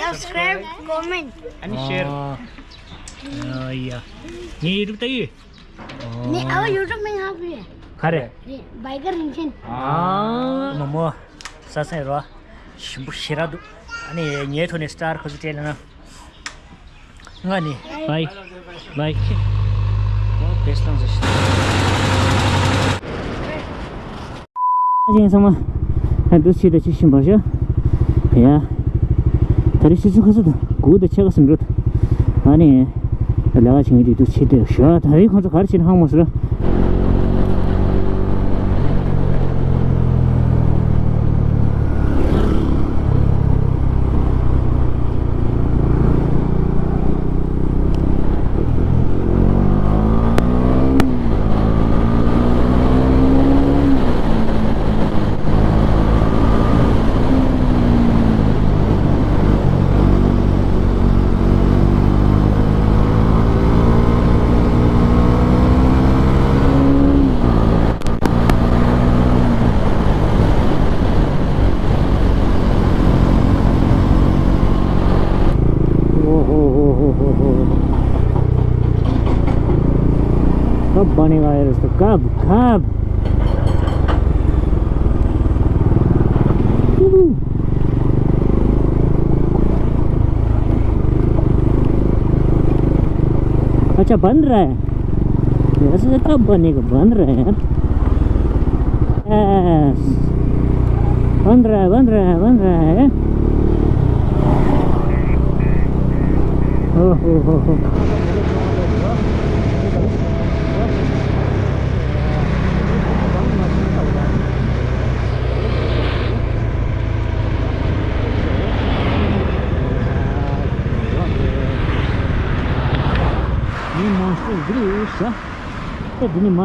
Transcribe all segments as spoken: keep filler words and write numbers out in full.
Subscribe, comment. ཨ་ནི་ཤེར། ཨ་ཡ། ངའི་ཡུ་ཊུབ་ལྟ་ཡི། ནི་ཨ་བ་ཡུ་ཊུབ་མིང་ཧ་གོ་ཡ། ག་རེ། རེད། བྷའི་ཀར་རིན་ཆེན། ཨ། མོ་མོ། ས་སེང་རོ། ཞིམ་པོ་ཞེ་དྲག་འདུག་ཨ་ནི་ངའི་ཐོག་ནས་སི་ཊར་ཁ་ཚུར་སྤྲད་ལ་ན། ང་ནི། བྷའི། བྷའི། ཨོ་བེས་ལང་ཟེར་ཤི། ཨ་ཅེ་ཚང་མ། ད་འདུག་ཕྱི་དང་ཕྱི་བཞིན་པར་ཤོག་ཡ། ད་རེས་ཆུ་ཚོད་ཁ་ཚོད་དང་དགུ་དང་ཕྱེད་ཀ་ཟིན་འགྲོ། ཨ་ནི། ལས་ཀ་བྱེད་མཁན་དེ་འདུག་ཕྱི་དེ་ཤོག་ད་རེས་ཁོང་ཚོ་ག་རེ་བྱེད་ན་ཧང་མ་སོང་ར། कब बनेगा यार इसका, कब, कब? अच्छा, बन रहा है। ऐसे कब बनेगा? बन रहा है यार। यस। बन रहा है, बन रहा है, बन रहा है। ओहो हो हो। ངའི་མང་ཤོས་འདི་རེད་ཤག་ཨེ་འདི་ནི་མ།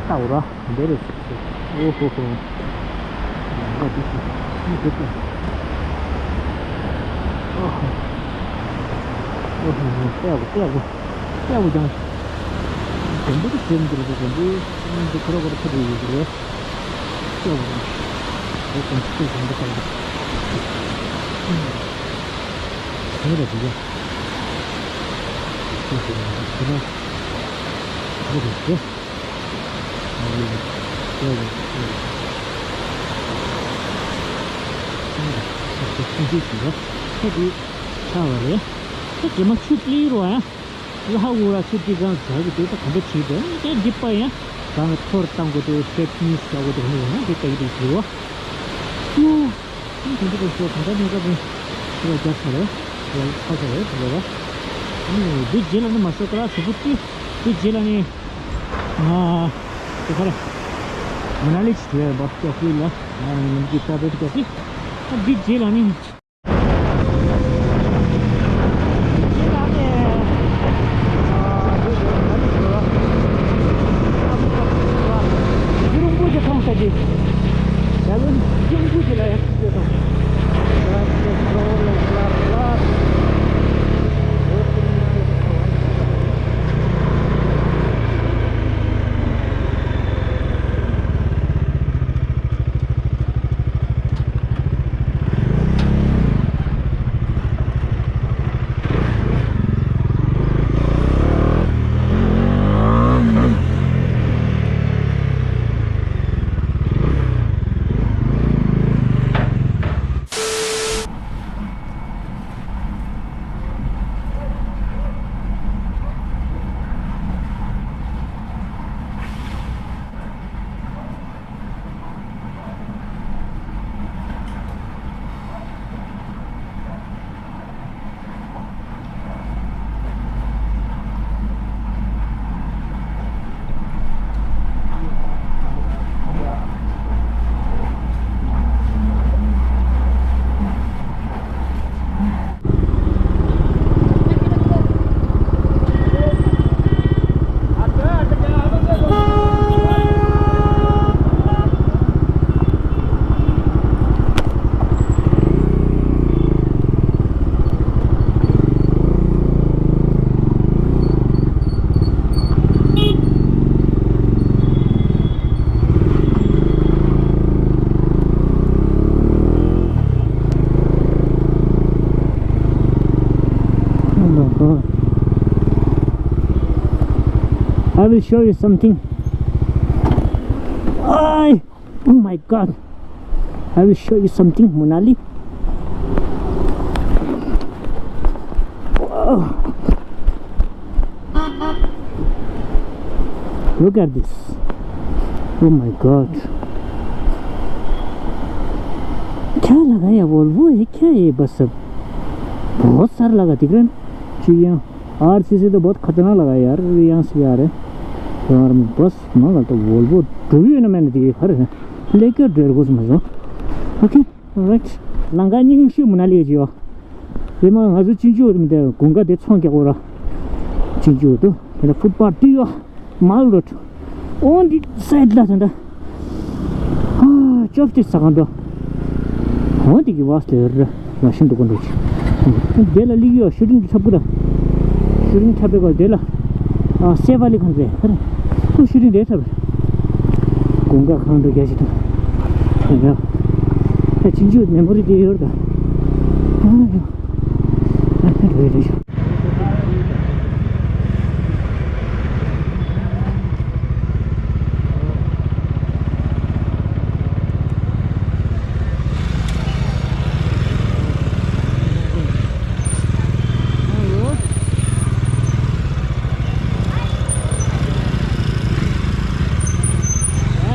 ལྟ་འོ་ར། འདི་རེད། ཨོ་ཧོ་ཧོ། འདི་འདི་འདི་འདི། ཨོ་ཧོ། ཨོ་ཧོ་ཧོ། ལྟ་འོ་ལྟ་འོ། ལྟ་འོ་ཀྱང་། དེ་འདི་གི་སེམས་འདི་རེད། དེ་འདི་འདི་ཁོ་ར་ཁོ་ར་ཁོ་རེ་ཡོད་རེད། ད་རྗེས་མ་ཆུ་ཏི་རུ་ཨ། ལྷ་འུ་ར་ཆུ་ཏི་གང་ཟག་གི་དེ་ད་ག་འདྲ་བྱེད་དེ་དེ་འགྲིག་པ་ཡང་གང་ལ་ཐོར་བཏང་དགོས་དེ་ཤེད་ནི་ཟ་དགོས་དེ་ནི་ཡང་དེ་ལྟ་གི་དེ་བྱེད་བ། ཨུ། ཨུ་དེ་འདྲ་ག་ཤོག་ད་ལྟ་ནི་སྐབས་ནི་ཤི་བ་རྒྱབ་ས་རེད། ཤི་བ་ཁ་ས་རེད་དེ་རེད་བ། ཨུ་འདི་རྗེས་ལ་ནི་མ་ཤོག་ག་ར་ཞུ་གུ་ཏི་འདི་རྗེས་ལ་ནི་ང་དེ་ག་ར་མ་ན་ལི་ཆི་དེ་བ་སྐྱོ་ཁུལ་ལ་ང་ནི་ངེད་ཀྱི་ད་དེ་སྐྱོ་ཏི་འདི་རྗེས་ལ་ནི། I will show you something. I, oh my God. I will show you something, Monali. Wow. Look at this. Oh my God. क्या लगा यार, वोल्वो है क्या ये बस? अब बहुत सारा लगा दिख रहा है ना। जी हाँ। आरसीसी तो बहुत खतरनाक लगा यार, यहाँ से यार है। यार बस, मैं तो वोल्वो ड्रू ना, मैंने दिए खर है। लेके डेढ़ को समझो। Okay, alright. लंका नहीं उसी मनाली है जी। ये मैं हजू चिंचू होते, मैं घूंगा दे छोंग क्या हो रहा। चिंचू होते, मेरा फुटपाथ टी हो। Mall Road. On the side ལ་ད་ལྟ། ཨ། ཅོབ་ཏི་ས་གང་འགྲོ། འོ་དེ་གི་བ་སྟེ་ར། ལ་ཤིན་ཏུ་ཀོན་འགྲོ་ཆུ། དེ་ལ་ལིག་ཡོ་ཤུ་ཏིང་འཁྲབ་གི་ར། ཤུ་ཏིང་འཁྲབ་པའི་སྐོར་དེ་ལ། ཨ། སེ་བ་ལི་ཁང་རེད། ཧ་རེ། ཁོ་ཤུ་ཏིང་རེད་འཁྲབ་རེད། དགུན་ཁ་ཁང་འགྲོ་རྒྱ་ཞིག་དང་། ཡ། ད་ཅིན་ཅུ་མེ་མོ་རི་དེ་ཡོད་ར་ད། ཨ་ཡོ། ཨ་ཧ་རེ་རེ་ཤོ།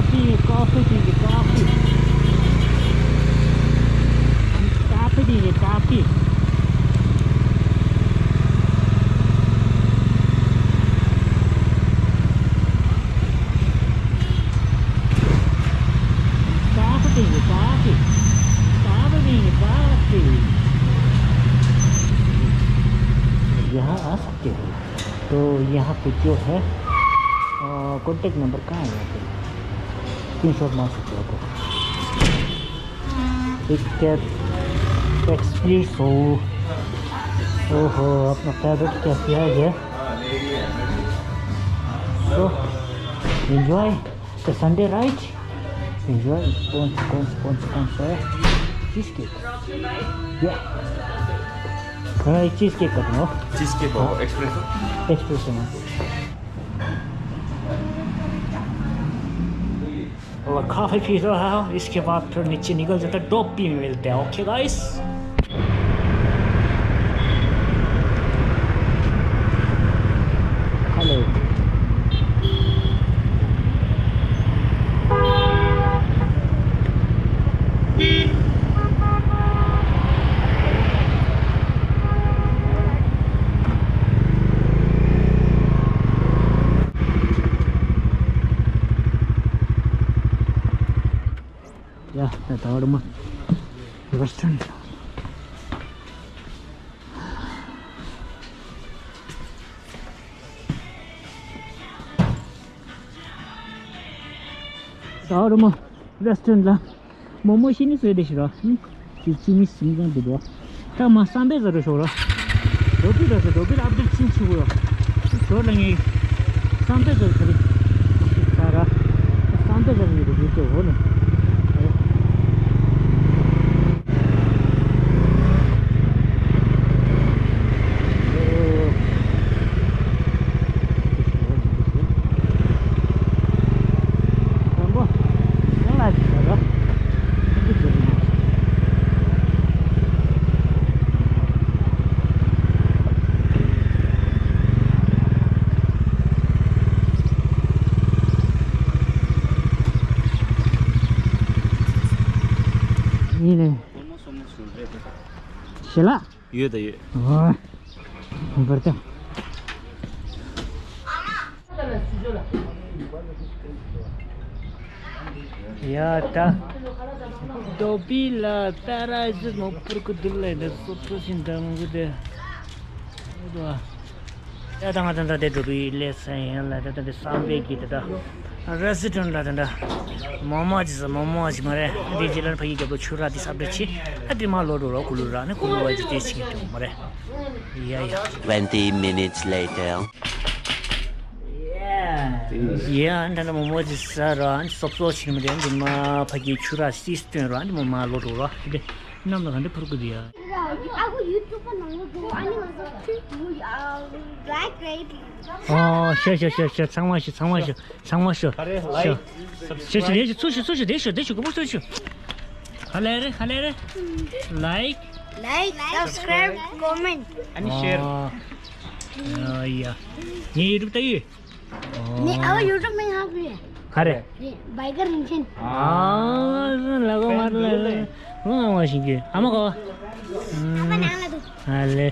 Coffee, coffee. Coffee, coffee. Coffee, coffee. Coffee, coffee. यहाँ आ सकते हो। तो यहाँ पे जो है, अ, contact number कहाँ है यहाँ पे? Screenshot मार सकते हो आप। एक कैब एक्सप्रेस हो। ओहो, अपना फेवरेट कैफे आ गया। So, enjoy the Sunday, right? Enjoy. कौन सा, कौन सा, कौन सा, कौन सा है? Cheese cake. या। हाँ, एक चीज़ केक कर दो। चीज़ केक और एक्सप्रेसो। एक्सप्रेसो में। और कॉफ़ी पी रहा हूँ, इसके बाद फिर नीचे निकल जाता है, डोपी में मिलते हैं। Okay guys. Hello. ཡ། ད་ད་བར་མ་རེ་སི་ཊོ་རན་ཊི། ད་བར་མ་རེ་སི་ཊོ་རན་ཊི་ལ། མོག་མོག་ཤི་ནི་སོས་དེ་ཤི་ར། ཅི་ཅི་མི་སིང་ཙང་དུ་འགྲོ། ད་མ་བསམ་པའི་ཟ་རུ་ཤོག་ར། འགྲོ་དུས་ད་ཟེར་འགྲོ་དུས་ཨབ་ཌེཊ་ཕྱིན་ཆུ་གོ་ཡོ། ཞོར་ལ་ངས་བསམ་པའི་ཟ་རུ་ཁ་རི། ད་ར། བསམ་པའི་ཟ་རུ་ངས་འགྲོ་དུས་ཅོ་འོ་ནི། ཡིན་ནས། ཞེ་ལགས། ཡོད་དང་ཡོད། ཨོ། བར་ཏ། ཡ་ད། རྡོ་སྦིས་ལ་པེ་ར་ཌའི་སི་མོ་པུར་གུ་དུ་ལ་འདི་སོ་སོ་ཞིག་འདང་གི་དེ། ཡ་ད་ང་ད་ད་དེ་རྡོ་སྦིས་ལས་ས་ཡན་ལ་ད་ད་དེ་བསམ་པའི་གི་དེ་ད། རེ་སི་ཊོ་རན་ཊི་ལ་དེ་འདྲ། མོག་མོག་ཅིག་ཟ། མོག་མོག་ཅིག་མ་རེད། འདི་རྗེས་ལ་ཕ་གི་རྒྱབ་ལོ་ཆུ་རགས་དེ་སབ་འདྲ་ཆེ། ཨ་དེ་མ་ལོ་འགྲོ་རོགས་ཀུ་ལུ་རགས་ནི་ཀུ་ལུ་བ་ཅིག་དེ་ཆིག་ཏུ་མ་རེད། ཡ་ཡ། Twenty minutes later. ཡ་ཨ་འདྲ་ན་མོག་མོག་ཅིག་ཟ་ར། ཨ་སོབ་སོབ་ཆིག་མ་རེད། འདི་མ་ཕ་གི་ཆུ་རགས་སིས་སྟོན་ར། འདི་མ་མ་ལོ་འགྲོ་ར། དེ་གནམ་ལ་ག་འདྲ་འཕུར་གི་འདུག་ཡ། ཨ་ཁུ་ཡུ་ཊུབ་པ་ནང་ལ་འགྲོ། ཨ་ནི་ང་ཚོ་ཁྱོད་ལའིཀ་རེད། ཨོ་ཤོ་ཤོ་ཤོ་ཤོ། ཚང་མ་ཤོ། ཚང་མ་ཤོ། ཚང་མ་ཤོ། ཤོ་ཤོ། དེ་ཤོ། ཚུར་ཤོ། ཚུར་ཤོ། དེ་ཤོ། དེ་ཤོ། གོ་པོ་ཚུར་ཤོ། ཧ་ལས་རེད། ཧ་ལས་རེད། ལའིཀ། ལའིཀ། སབ་སི་ཀ་རའིབ། ཀོ་མེན་ཊི། ཨ་ནི་ཤེར། ཨོ་ཡ། ངའི་ཡུ་ཊུབ་ལྟ་ཡོད། ནི་ཨ་བ་ཡུ་ཊུབ་མིང་ཧ་གོ་ཡ། ག་རེ། རེད། བྷའི་ཀར་རིན་ཆེན། ཨ་ལ་གོ་མ་ལ་ལ་ལ་ཞིག་གི་ཨ་མ་གོ། ཨ་མ་ནང་ལ་འདུག་ཨ་ལེ།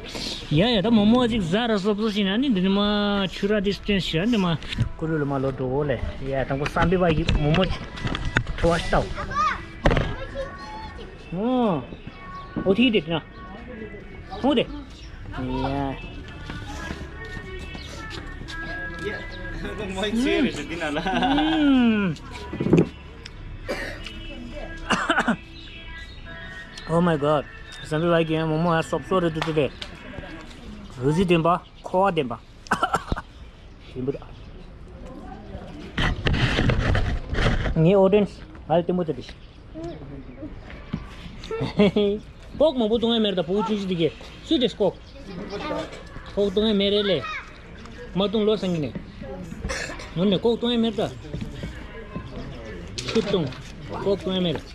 ཡ་ཡ། ད་མོ་མོ་ཅིག་ཟ་ར་སོབ་སོབ་ཞིག་ན་ནི་འདི་ནི་མ་ཆུ་ར་དེ་སྟོན་ཞིག་ཨ་འདི་མ་ཀུ་རུ་ལ་མ་ལོ་འགྲོ་གོ་ལེ། ཡ་དང་པོ་བསམ་པའི་བ་ཡི་མོ་མོ་ཅིག་ཁྲོ་བ་ཤི་ཏའོ། ཨོ། ཨོ་ཐི་དེ་ན། ཧོ་དེ། ཡ། ཨུམ། Oh my god. བསམ་པའི་བ་གི་མོ་མོ་ཨ་སོབ་སོབ་རེད་འདུག་དེ། རུ་ཟི་ལྡན་པ། ཁོ་བ་ལྡན་པ། ཞིམ་པོ་རེད། ངའི་ཨོ་ཌི་ཡེན་སི་ང་ལ་ལྟད་མོ་ལྟ་དེ། ཀོག་མང་པོ་བཏུང་ཡ་མེད་ད་བུ་ཆུང་ཆུང་དེ་གས་སུས་དེ་ཀོག་ཀོག་བཏུང་ཡ་མེད་རེད་ལེ། མ་བཏུང་ལོ་སང་གི་ནས། ནོར་ནས་ཀོག་བཏུང་ཡ་མེད་ད། ཆུ་བཏུང་། ཀོག་བཏུང་ཡ་མེད་རེད།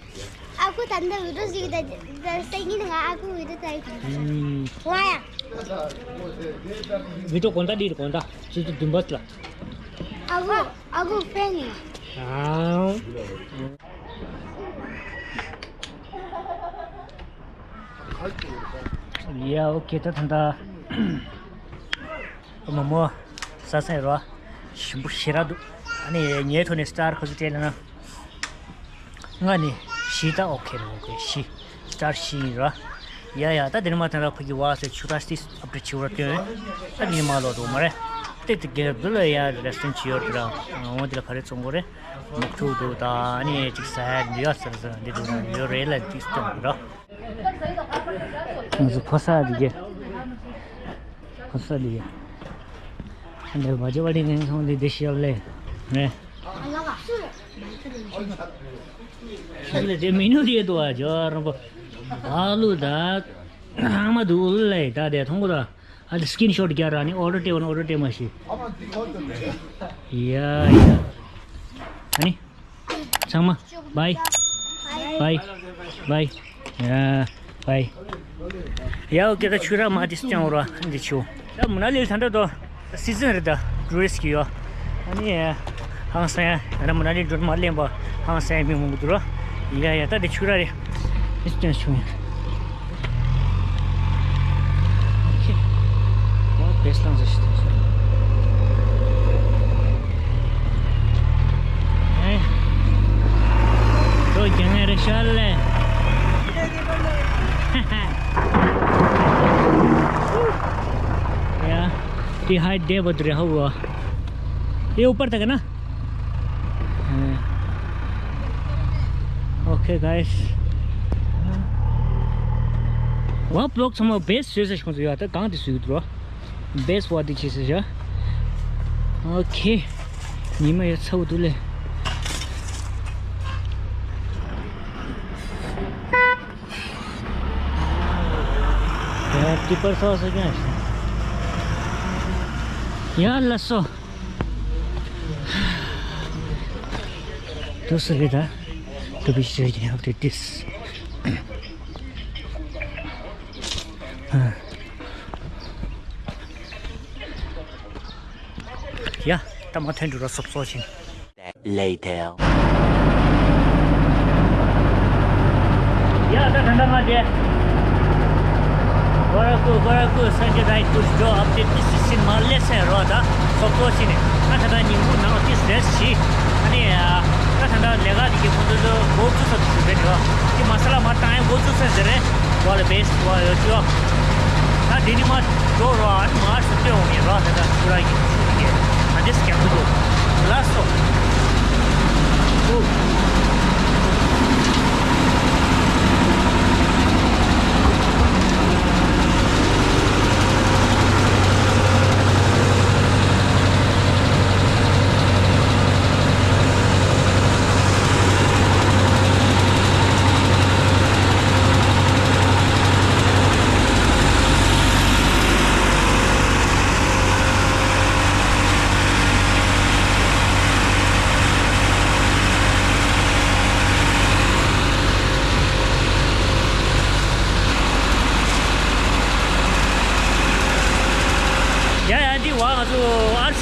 ཨ་ཁུ་ད་ལྟ་བི་ཌིའོ་བཟོས་ཀྱི་ད་ད་སང་ཉིན་ང་ཨ་ཁུ་བི་ཌིའོ་ལྟ་ཡི་ང་ཡ། བི་ཌིའོ་དགོང་དག་འདི་རེད་དགོང་དག་ཆུ་ཚོད་བདུན་པ་ལ། ཨ་ཁུ་ཨ་ཁུ་ཕན་ཡིན། ཨང་། ཡ་ཨོ་ཁེ་ད་ད་ད། མོ་མོ། ས་སེ་རོ། ཞིམ་པོ་ཞེ་དྲག་འདུག་ཨ་ནི་ངའི་ཐོག་ནས་སི་ཊར་ཁ་ཚུར་སྤྲད་ལ་ན། ང་ནི་བཞི་ད་ཨོ་ཁེ་རེད། ཨོ་ཁེ་བཞི། སི་ཊར་བཞི་ཡིན་རོ། ཡ་ཡ། ད་དེ་ནི་མ་ཐན་ར་ཁོ་གི་བ་སེ་ཆུ་ར་སི་ཨབ་ཌེ་ཊི་བྱེད་བར་སྟོན། ད་དེ་ནི་མ་ལོ་འདུག་མ་རེད། དེ་དེ་གེ་ར་འདི་ལ་ཡ་རེ་སི་ཊོ་རན་ཊི་ཡོད་ར། འོ་དེ་ལ་ག་རེ་བཙོང་དགོས་རེད། མུག་ཐུག་འདུག་ད་ཨ་ནི་ཅིག་ཟ་ཡ་འདི་ཡོད་ཟེར་ཟེར་འདི་འདུག་ཡོད་རེད་ལ་ཅིག་སྟོན་རོ། ང་ཚོ་ཕོ་གསར་འདི་གས། ཕོ་གསར་འདི་གས། འདི་བ་ཇོ་བ་ལི་ངན་སོང་འདི་འདི་ཤེས་ལེ། ནས། ཤེས་ལེ་དེ་མི་ནུ་རེད་དོ་ཨ་ཇོ་རང་པོ། ཨ་ལུ་ད། ཨ་མ་དུ་ལེ་ད་དེ་མཐོང་གོ་ད། ཨ་ལེ་སི་ཀིན་ཤོ་ཊི་རྒྱག་ར་ནི་ཨོ་ཌར་སྤྲད་བ་ན་ཨོ་ཌར་སྤྲད་མ་ཤེས། ཡ་ཡ། ཨ་ནི། ཚང་མ། བའི། བའི། བའི། ཡ། བའི། ཡ་ཨོ་ཁེ་ད་ཆུ་ར་མ་དེ་སྤྱང་ར་འདི་ཆུ། ད་མུ་ན་ལི་ད་འདྲ་དོ། སི་ཛན་རེད་ད། ཊུ་རི་སི་ཊི་གི་ཡོ། ཨ་ནི། ཧང་སང་ཡ། ང་ར་མུ་ན་ལི་འགྲོ་མ་ལེན་པ། ཧང་སང་ཡ་མི་མང་པོ་འདུག་ར། ཡ་ཡ་ད་དེ་ཆུ་ར་རེད། སི་ཛན་ཆུ་ཡ། ཨོ་ཁེ། ཡང་བེས་ལངས་ས་ཞིག་ཐོན་སོང་། ཨེ། ཁྱོད་རྒྱ་ངན་རེད་ཤག་ལེ། ཡ། དེ་ཧའི་ཌེ་བ་དུ་རེ་ཧ་བ། ये ऊपर तक है ना? Okay guys. ཝ་བི་ལོག་ཚང་མ་བེས་བཟོས་ས་ཞིག་ཁོང་ཚོ་ཡོད་ད། གང་དེ་བཟོས་འདུག་རོ། བེས་ཝ་དེ་བྱས་ས་ཞིག་ཨོ་ཁེ། ཉི་མ་ཡོད་ཚ་བོ་འདུག་ལེ། ཡ་ཏི་པར་ས་ས་ཀྱང་ཡ་ལ་སོ། དུ་སུ་རེད་ད། དུ་བི་ཤེ་ཡ་དེ་ཏིས། ཡ། ད་མ་ཐོན་འགྲོ་ར་སོབ་སོབ་ཕྱིན། Later. ཡ་ད་ད་ད་ང་དེ། གོ་ར་ཀུ་གོ་ར་ཀུ་སན་ཇེ་རའི་ཀུ་ཇོ་ཨབ་ཌེ་ཊི་ཏི་སི་སིན་མ་ལེ་སེ་རོ་ད་སོབ་སོབ་ཕྱིན་ནས་ང་ད་ད་ཉིན་གུང་ནང་ཏིས་རེ་སི་ཊི་བྱས། ཨ་ནི་ད་ད་ལས་ཀ་དེ་གི་ཁོང་ཚོ་ཚོ་འགོ་བཙུགས་ས་དུ་ཞུ་བས་འགྲོ། དེ་མ་ས་ལ་མ་བཏང་ཡང་འགོ་བཙུགས་ས་ཟེར་རེད། ཝ་ལ་བེས་ཝ་ཡོད་ཅོ། ད་དེ་ནི་མ་འགྲོ་རོགས། ཨ་ནི་མ་སུ་ཏེ་འོང་ཡིན་རོགས། ད་ད་ཁྱོད་ར་ཡིན་ཤུ་རིགས་ད་དེ་སྐྱབས་འགྲོ། ལ་སོ། ཨོ།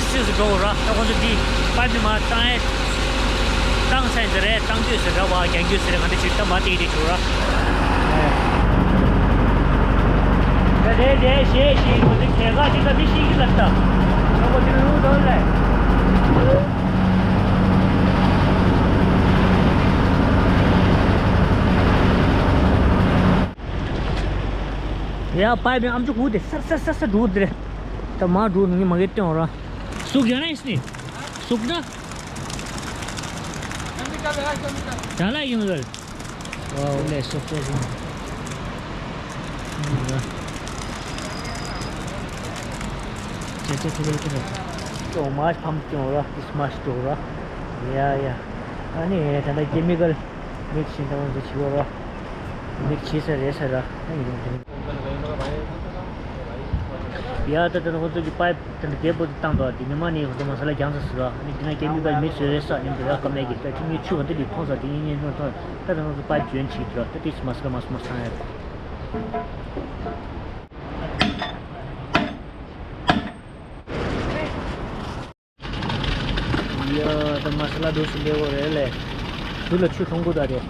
ཕྱིས་སུ་འགྲོ་དགོས་ར། ད་ཁོང་ཚོ་འདི་པའིབ་ནི་མར་བཏང་ཡས། བཏང་ཚར་ཡིན་ཟེར་རེད། བཏང་དུས་ཟེར་ར་བ། རྒྱང་རྒྱུག་ཟེར་རེད། ང་འདི་ཕྱིར་ད་མར་དེ་ཡི་དེ་བྱུང་ར། ད་རེད་རེད་ཞེས་ཞེས་ཁོ་ཚོ་གད་པ་ཅིག་ད་མི་ཤེས་ཀྱི་ལབ་ད། ཁོ་ཚོ་རུ་འགྲོ་ལེ། ཡ་པའིབ་ནི་ཨམ་ཅོག་གུ་དེ་སར་སར་སར་སར་འགྲོ་དེ་རེད། ད་མར་འགྲོ་ནི་མ་གི་སྟོན་ར། ཟུག་ཡོད་ན་ཨིས་ནི། ཟུག་ན། ད་ལ་ཡིན་རེད། ཝའོ་ལེ་སོ་སོ་རུང་། ཅེ་ཅེ་ཐུ་རེ་ཐུ་རེ། ཅོ་མ་ཕམ་ཅོ་ར། ཏིས་མ་ཅོ་ར། ཡ་ཡ། ཨ་ནི་ད་ལྟ་ཀེ་མི་ཀལ་མིག་ཤིང་དང་ཚོ་བྱི་བ་ར། མིག་བྱི་ས་རེད་ས་ར། ཨ་ཡིན་དེ། ཡ་ད་ད་ཁོ་ཚོ་གི་པའིབ་དེ་འདྲ་རྒྱས་པོ་དེ་བཏང་འདུག་དེ་ཉི་མ་ནི་ང་ཚོ་མ་ས་ལ་རྒྱང་ས་ཟེར་བ། ཨ་ནི་དེ་ན་ཀེ་མི་ཀལ་མིག་སི་རེད་ས་ཉིན་དུ་ཡ་ཀ་མེད་ཀྱི་ད་ཁྱི་ངའི་ཆུ་བ་དེ་འདི་མཐོང་ས་དེ་ཡིན་ཡིན་མཐོང་མཐོང་ད་ད་ང་ཚོ་པའིབ་འཇོན་བྱེད་ཀྱི་ར། ད་དེ་མ་ས་ལ་མ་སུ་མ་སང་ཡ། ཡ་ད་མ་ས་ལ་འདུག་སེ་སླེབས་ཡོད་རེད་ལེ། དུས་ལ་ཆུ་འཐུང་གི་འདུག་དེ།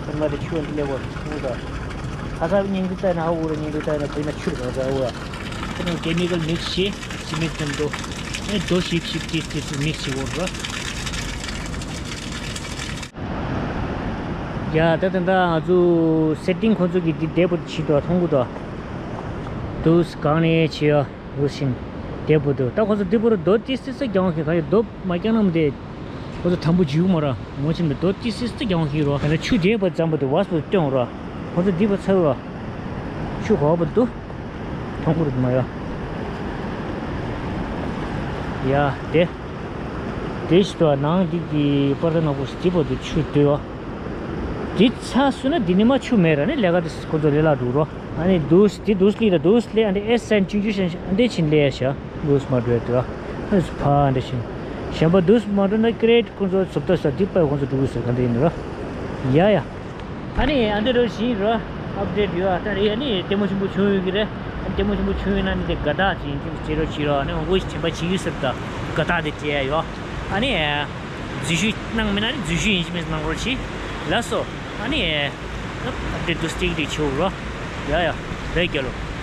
ད་ང་དེ་ཆུ་འདི་སླེབས་ཡོད་འཐུང་གི་འདུག་ཁ་ས་ཉིན་དུ་བལྟས་ན་ཧ་འུ་ར་ཉིན་དུ་བལྟས་ན་དེ་ན་ཆུ་རེད་འདུག་ཨ་འུ་ར། ཁོ་ན་ཀེ་མི་ཀལ་མིག་སི་བྱས་ཅི་མེད་དེ་འདུག་ཨེ་རྡོ་ཞིབ་ཞིབ་ཏིས་ཏིས་མིག་སི་བྱས་འོ་ར། ཡ་ད་ད་ད་ང་ཚོ་སེ་ཊིང་ཁོ་ཚོ་གི་འདི་བདེ་པོ་ཆེ་འདུག་མཐོང་གི་འདུག་དུས་གང་ནས་བྱས་ཡ། རུ་ཤིང་། དེ་བུ་དུ་ད་ཁོ་ཚོ་དེ་བུ་རུ་རྡོ་ཏི་སི་སི་རྒྱང་ཤིང་ག་ཡི་རྡོ་མ་རྒྱང་ནམ་དེ། ཁོ་ཚོ་དམ་པོ་འཇིག་མོ་ར་ངོ་ཆེན་པའི་རྡོ་ཏི་སི་སི་རྒྱང་ཤིང་རོ། ད་ཆུ་དེ་བུ་ཙམ་པོ་དུ་བས་པོ་སྟོན་ར། ཁོ་ཚོ་དེ་བུ་ཚ་བ། ཆུ་ཧོ་བུ་དུ། མཐོང་གུ་རུ་མ་ཡ། ཡ་དེ། དེ་ཞིག་ཏུ་ནང་འདི་གི་པར་ད་ནག་པོ་ཞིག་དེ་བུ་དུ་ཆུ་དུ་ཡ། དེ་ཚ་སུ་ན་དེ་ནི་མ་ཆུ་མེད་ར་ནི་ལས་ཀ་དེ་ཁོ་ཚོ་ལས་ལ་འགྲོ་རོ། ཨ་ནི་དུས་དེ་དུས་ལི་ར་དུས་ལི་ཨ་འདྲེ་ཨེ་སན་ཆུང་ཆུང་ཤན་ཨ་འདྲེ་ཕྱིན་ལས་ཤ་དུས་མ་འགྲོ་དུ་ཨ་ནི་ཕ་ཨ་འདྲེ་ཕྱིན་གཞན་པ་དུས་མ་འགྲོ་ན་ཀི་རེད་ཁོང་ཚོ་ཚུབ་ཏོ་ས་དེ་པའི་ཁོང་ཚོ་འགྲོ་གི་ས་ག་འདྲེ་ཡིན་ར། ཡ་ཡ། ཨ་ནི་ཨ་འདྲེ་རོ་བཞིན་ར་ཨབ་ཌེ་ཊི་ཡོད་ཨ་ད་རེ་ཨ་ནི་ལྟད་མོ་ཆེན་པོ་བྱུང་ཡོད་ཀྱི་རེད། ཨ་ནི་ལྟད་མོ་ཆེན་པོ་བྱུང་ཡོད་ན་ནི་དེ་དགའ་རྟགས་ཅིག་ཡིན་ཅིག་བྱེད་རོགས་བྱེད་རོགས། ཨ་ནི་འོ་གོ་ཞིག་དྲན་པ་བྱེད་ཡོད་ཟེར་ད་དགའ་རྟགས་དེ་སྤྲད་ཡ་ཡོད། ཨ་ནི་འཛུལ་ཞུགས་གནང་མེད་ན་ནི་འཛུལ་ཞུགས་ཡིན་ཞིག་མིན་གནང་རོགས་གྱིས། ལགས་སོ། ཨ་ནི། ཨབ་ཌེ་ཊི་དུ་སྟེགས་སྟེགས་ཆེ་བོ་རོ། ཡ་ཡ། རེད་རྒྱལ་ལོ།